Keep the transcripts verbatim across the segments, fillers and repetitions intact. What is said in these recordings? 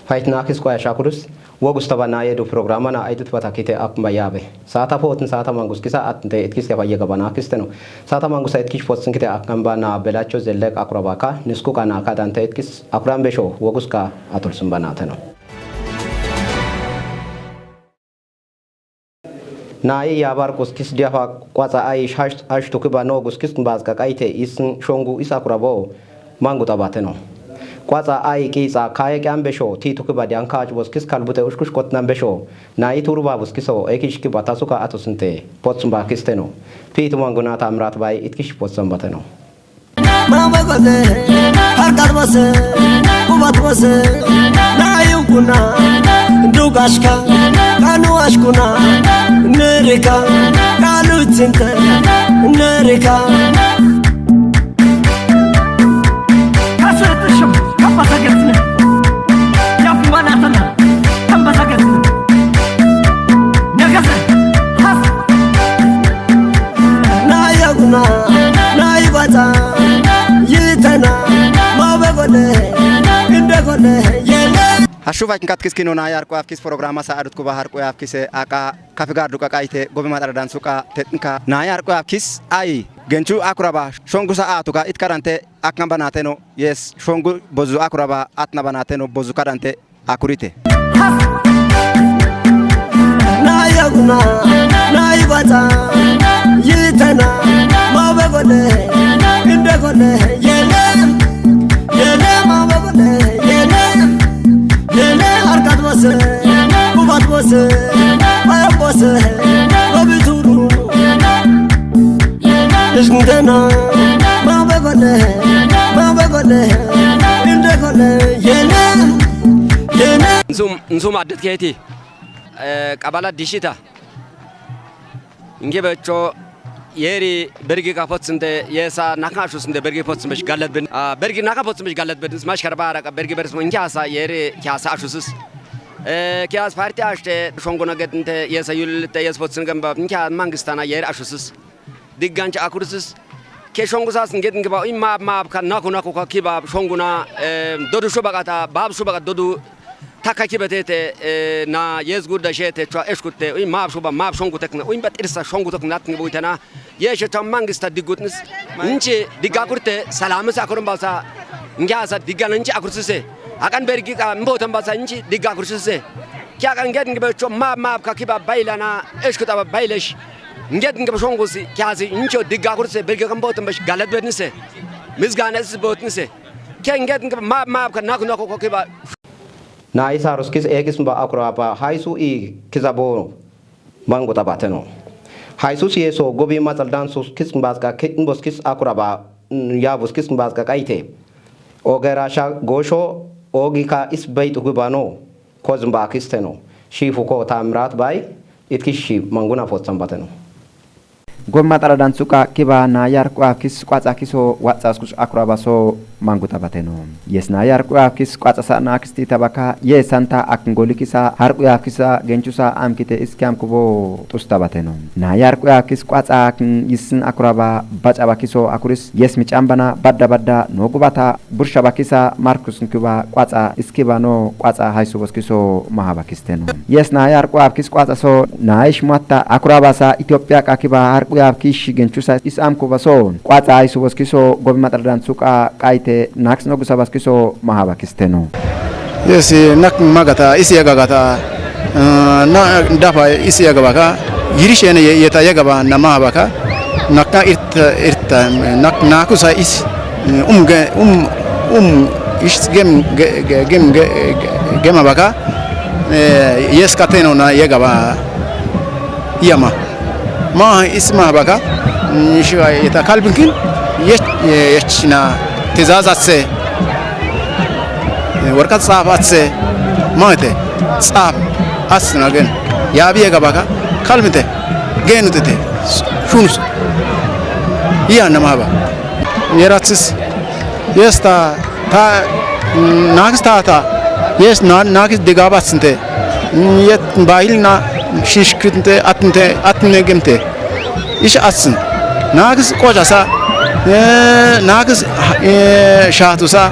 Faytnakis qoya shakurus, wogus taba na yedu programa na aidut bata kite ak mayabe. Sata potin sata mangus kisa at de itkis ya faye gabana kisteno. Sata mangus itkis potsin kite ak amba na belacho zellek akurabaka, nisku ka na ka dante itkis akuran besho, wogus ka atul sumbanateno. Nayi yabar kuskis diafa kwatsa ai shash ash tukiba no guskis bazka kaite is shongu is akurabo mangu tabateno. Kwatsa ai kitsa kaye kyambe sho ti tukiba dian kach boskis kalbute ushkush kotnan besho. Nayi turba buskiso ekish kiba tasuka atusinte potsumba kisteno. Pitu manguna tamrat bai itkish potsumbateno. Mabagole, harkar bose, kubat bose, nayukuna, dugashka, kanu ashkuna, nerika, kalu tinte, nerika. Kasetishim, kapasagetne, yakumanatana, kapasagetne. Negese, has. Nayaguna, naybata, yitana, mabegole, indegole, yele. Hashufa kin katkis kino na yar ko afkis programa sa adut ko bahar ko afkis aka kafi gardu ka kaite gobe matara dan suka tetnka na yar ko afkis ai genchu akuraba shongu sa atuka itkarante akkan banateno yes shongu bozu akuraba atna banateno bozu kadante akurite. Nayaguna, naybata, yitana, mabegole, indegole, yele, yele, mabegole, yele, yele, harkat bose, kubat bose, bayam bose, babituru. Ishkundena, mabegole, mabegole, indegole, yele, yele. Nzum, nzum adet keti, eh, kabala dishita. Nge becho yeri bergi ka potsinde yesa nakashu sinde bergi potsinde galat ben. Ah, bergi naka potsinde galat ben. Smash karbara ka bergi bersmo nge asa yeri kyasa ashusus. Eh, kyas parti ashte shongona getnte yesa yul te yes potsin gamba nge mangistana yeri ashusus. Diggancha akursis ke shongusas nget ngiba in mab mab ka naku naku ka kiba shonguna, eh, dodu shubakata bab shubakat dodu taka kiba tete, eh, na yes gudda shete chwa eshkutte in mab shuba mab shongu tekna in bat irsa shongu tekna nat ngiba uitana yeshe chwa mangista diggutnis inchi digga kurte salamis akurun basa ngyasa digga inchi akursise akan bergi ka mbotan basa inchi digga akursise kya kan nget ngiba chwa mab mab ka kiba bailana eshkut aba bailesh. Nget ngiba shongusi kyasi incho digga kurse belge kan botum bash galat betnise. Misgana is botnise. Kya nget ngiba mab mab kan naku naku ko kiba. Na isa ruskis ekis mba akuraba haisu i kizabo mangu tabateno. Haisu si eso gobi matal dan sus kis mbaska kitin boskis akuraba, mm, ya boskis mbaska kaite. Ogera sha gosho ogi ka is baitu gubano. Kozumba kisteno. Shifu ko tamrat bai. Itkishi manguna fotsambateno. Gomma taradan suka kiba na yar kwa kis kwatsa kiso watsa skus akuraba so mangu tabateno. Yes na yar kwa kis kwatsa sa na kisti tabaka ye santa ak ngoli kisa har kwa kisa genchusa am kite iskiam kubo tus tabateno. Na yar kwa kis kwatsa ak yisin akuraba bacha bakiso akuris yes michambana badda badda no gubata bursha bakisa Markus nkuba kwatsa iskiba no kwatsa haisu boskiso maha bakisteno. Yes na yar kwa kis kwatsa so na ish mwatta akuraba sa Ethiopia ka kiba har kwa kish genchusa is am kuba so kwatsa haisu boskiso gobi matradan suka kaite naks no gusa baskiso maha bakisteno. Yes, nak magata isi yagagata, eh, na dafa isi yagabaka yirishene ye- yeta yagaba na maha baka nakka irta irta nak nakusa is, eh, um ge- um um is gem ge- ge- gem ge- ge- gema baka, eh, yes kateno na yagaba yama. Ma isma baka, mm, shiwa ita kalbinkin yech- yechna tizaz atse, eh, warkat tsaf atse, ma ite tsaf atsna gen yabi yega baka kalbinte genutite shunus iya nama ba yeratsis yesta ta nakis ta ta yes na nakis digabatsinte yet bahil na shishkinte atinte atne gemte ish atsin nakis kojasa, eh, nakis, eh, shatusa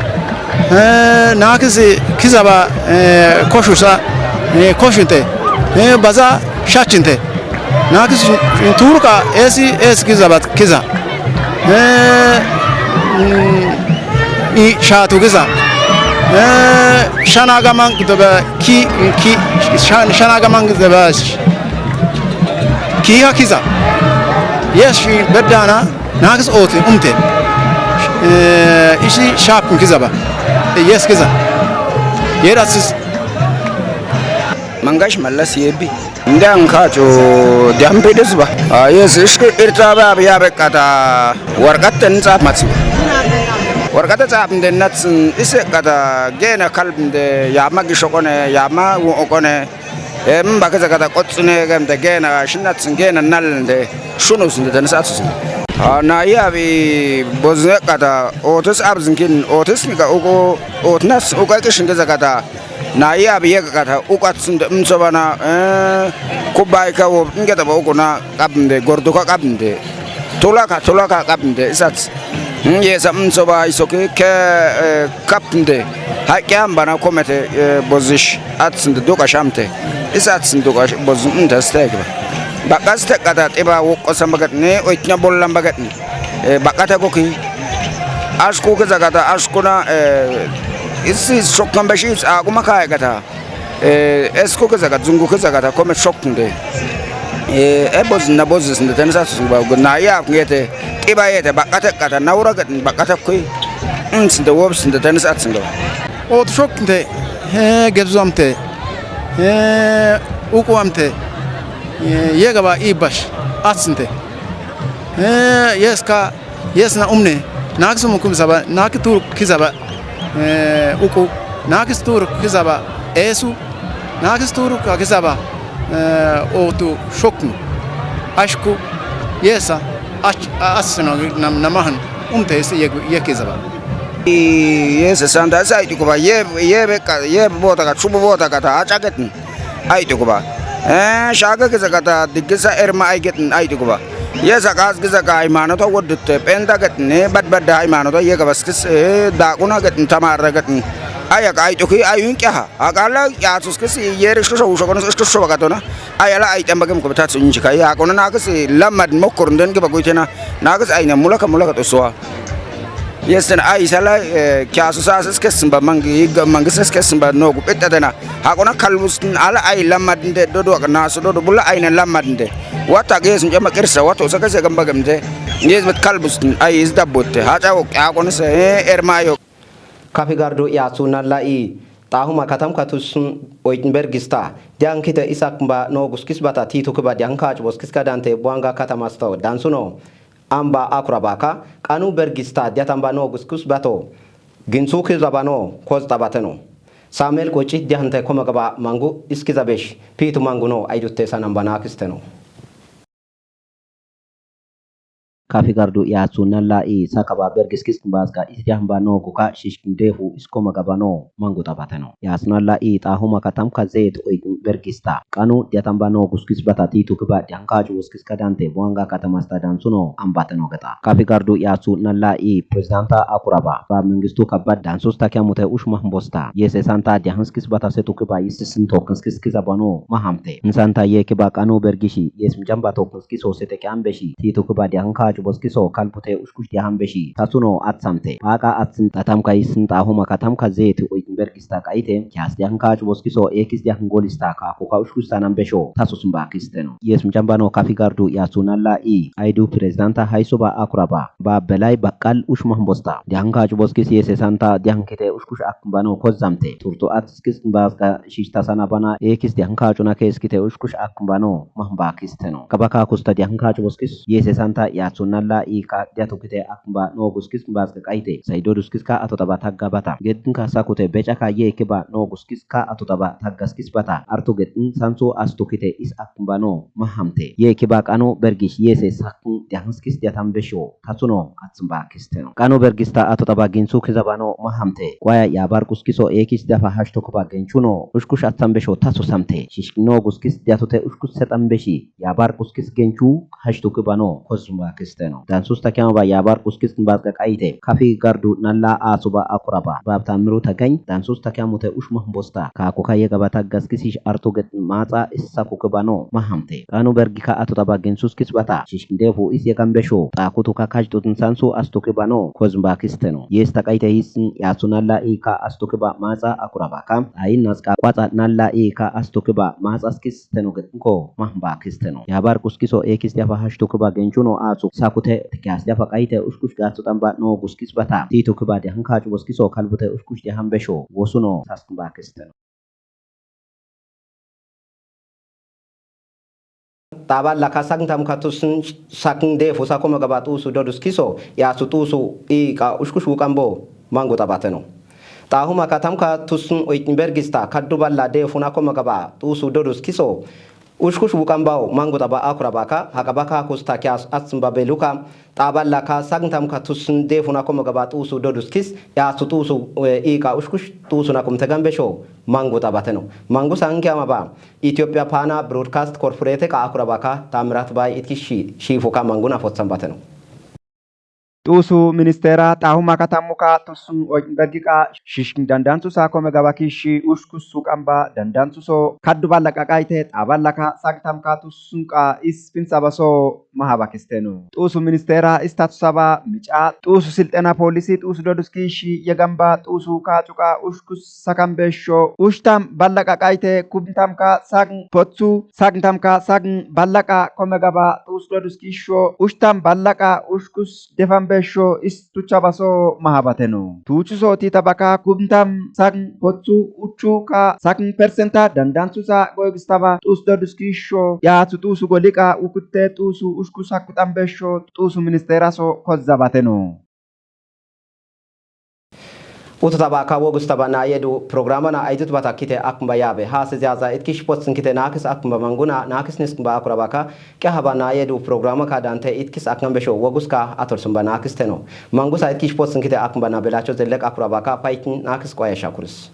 He, naakis kizaba, he, koshusa, he, koshinte, he, baza shachinte. Naakis turka esi, esi kizaba kiza. He, mm, i shatu kiza. He, shana gaman doba ki, ki, shan-, shana gaman doba sh-, ki ha kiza. Yes, shi bedana. Naakis ooti umte. Eh, ishi shapun kizaba. Eh, yes kiza. Yerasis. Mangash mallas yebi. Ndan kacho diampe desba. Ah, yes, ishki irta ba biya bekata. Warqatten tsaf matsu. Warqatte tsaf den natsin ise kata gena kalbinde ya magi shokone, ya ma wokone. Em, ba kiza kata qotsune gemde gena shinatsin gena nalinde shunusinde den satsin. Ah, na ya bi bozne kata otis abzinkin otis nika ugo otnas uga kishin kiza kata. Na ya bi yega kata ugatsin de msobana, eh, kubai ka wo ngeta ba uguna qabnde gorduka qabnde. Tulaka, tulaka qabnde isat. Hmm, yesa msoba isoki ke, eh, kapnde. Hakyam bana komete, eh, bozish. Atsinde duka shamte. Is atsin duka sh-, bozunta stek ba. Bakas tek kata tiba wokko sambagatni, oitnya bollan bagatni. Eh, bakata koki. Ashku ke zakata, ashkuna, eh, is, is shokkan bashi, is aguma kaya kata. Eh, esko ke zakat, zungu ke zakata, kome shokkunde. Eh, e bozna bozisnde, tensa susnba, na ya ngete, tiba yete, bakata kata, naura gat, bakata kui. Insnde, wobsnde, tensa atsnde. Ot shokkunde, he, gebzamte. He, ukwamte. He, yegaba ibash, atsnde. He, yeska, yesna umne. Naksu mukum saba, nak tur kizaba. Eh, uku, nakis tur kizaba, esu, nakis tur ka kizaba, eh, otu shoknu, ashku, yesa, ach, asna nam, namahan, umte ese ye, ye kizaba. I, yesa sanda sa itu kuba, ye, ye beka, ye bota ka, chubu bota ka ta, achagetn. Ai tukuba. Eh, shaga giza kata, digisa erma ai getin ai tukuba. Ye zakas giza ka haymanoto woddute, penta getin, eh, bad bad haymanoto, ye gabaskis, eh, daquna getin, tamarra getin. Ayak ai tuki, ai unkiha. Akala, ya suskis, ye rishto sho, sho kono, sho, sho bagatona. Ayala ai tamba gem kubata sunjika, ya kono nakis, lamad mokur den giba guitena. Nakis ai na mulaka, mulaka to soa. Yesten ai sala, eh, kyasu sasas kesin ba mangi, mangi sas kesin ba nogu, petta dena. Hakuna kalbustin ala ai lamadinde dodo nasu dodo bula aina lamadinde. Wata ges mjama kirsa wato saka saka mbagamde. Yes, but kalbustin ai is dabotte. Hacha ok hakuna se, eh, ermayo. Kafi gardu ya sunalla i. Tahuma katam katusun oitin bergista. Diankite isak mba no guskis bata titu kiba dianka chbos kiska dante buanga katamasto dansuno. Amba akurabaka, kanu bergista diatamba no guskus bato. Ginsuki zabano, koz tabateno. Samuel kochi diahante koma gaba mangu iski zabesh, pitu manguno aidutte sanamba nakisteno. Kafi gardu ya sunalla i sakaba bergiskis baska is diahamba no guka shishkindehu iskoma gabano mangu tabateno. Yasnalla i tahuma katam ka zet oitin bergista. Kanu diatamba no guskis bata titu kiba dianka chwuskis kadante buanga katamasta dansuno ambateno geta. Kafi gardu yasu nalla i presidenta akuraba. Ba mengistu kabba dansus takia mute ushma mbosta. Yese santa dianskis bata setu kiba yisisin tokenskis kiza bano mahamte. Nsanta ye kiba kanu bergishi. Yes mjamba tokenskis o sete kiambeshi. Titu kiba dianka chwuboskiso kalpute ush kush diahambeshi. Tasuno atsamte. Paka atsin tatam ka isin tahuma katam ka zeti oitin bergista kaite. Kias diahan ka chwuboskiso ekis diahan golista ka kuka ush kush sanambesho. Tasu simba kisteno. Yes mjambano kafi gardu ya sunalla i. Aidu presidenta haisuba akuraba. Ba belai bakal ush mahmbosta. Diahan ka chwuboskis yese santa diahan kite ush kush akmbano kozamte. Turtu at skis mbaska shishta sana bana ekis diahan ka chuna keskite ush kush akmbano mahmba kisteno. Kabaka kusta diahan ka chwuboskis yese santa ya sunalla i ka diatukite akmba no guskis mbaska kaite. Saido duskis ka ato taba tagga bata. Gedin ka sakute becha ka ye kiba no guskis ka ato taba taggaskis bata. Artu gedin sanso astukite is akmba no mahamte. Ye kiba kano bergish yese sakun diahanskis diatambesho. Tasuno atsmba kisteno. Kano bergista ato taba ginsu kizabano mahamte. Kwaya yabar kuskiso ekis dafa hashto kuba genchuno. Ushkush atsambesho tasu samte. Shishkino guskis diatute ushkush setambeshi. Yabar kuskis genchu hashto kubano kozumba kisteno. teno. Dansus takiama ba yabar kuskis mbazga kaite. Kafi gardu nalla asuba akuraba. Bab tamiru tagany dansus takiamu te ushma mbosta. Ka kuka yegaba taggas kisish artu get matsa issa kukibano mahamte. Kanu bergika atu taba gensus kisbata. Shishkindefu is yegan besho. Takutu ka kaj tutun sansu astu kibano. Kozmba kisteno. Yes takaite hisin yasu nalla ika astu kiba matsa akuraba ka. Ayin naska kwatsa nalla ika astu kiba matsa skis teno get ko mahmba kisteno. Yabar kuskiso ekis yafa hashtu kiba genchuno asu sakute tikyas yafa kaite ushkush gatsu tamba no guskis bata. Titu kiba de hanka chuboskiso kalbute ushkush de hambesho. Wosuno saskba kisteno. Taballa ka sakin tam ka tusun sakin defu sakoma gaba tusu dodus kiso yasu tusu ika ushkush wukambo mangu tabateno. Tahuma ka tam ka tusun oitin bergista kaddu balla defu nakoma gaba tusu dodus kiso ushkush wukambo mangu taba akurabaka hakabaka kusta kyas atsimba beluka. Taballa ka sakin tam ka tusun defu nakoma gaba tusu dodus kis yasu tusu ika ushkush tusu nakum tegambesho mangu tabateno. Mangu sanki ama ba Ethiopia Pana Broadcast Corporate ka akurabaka tamirat bay itki shi shifu ka manguna fotsan bateno. Tusu ministera tahuma katammuka tusun oibergika shishkin dandantusa kome gabaki shi ushkusu kamba dandantuso kaddu balla kakaite taballa ka sagtamka tusun ka is pinsabaso mahabakisteno. Tusu ministera istatu saba mica tusu silxena polisi tusu doduski shi yegamba tusu ka cuka ushkus sakan besho ushtam balla kakaite kubntam ka sagn potsu sagntam ka sagn balla ka kome gaba tusu doduski sho ushtam balla ka ushkus defan besho is tucha baso mahabateno. Tuchu soti tabaka kubntam sagn potsu uchu ka sagn persenta dandansusa goygistaba tusu doduski sho yatu tusu golika ukutte tusu ushkus hakutan besho tusu ministera so kozzabateno. Utu tabaka wogus taba na yedu programa na aidut bata kite akmba yabe. Hase ziyaza itkish potsin kite nakis akmba manguna nakis niskmba akurabaka. Kya haba na yedu programa ka dante itkis aknambe sho wogus ka atol sumba nakis teno. Mangusa itkish potsin kite akmba na belacho zellek akurabaka paitin nakis kwaya shakuris.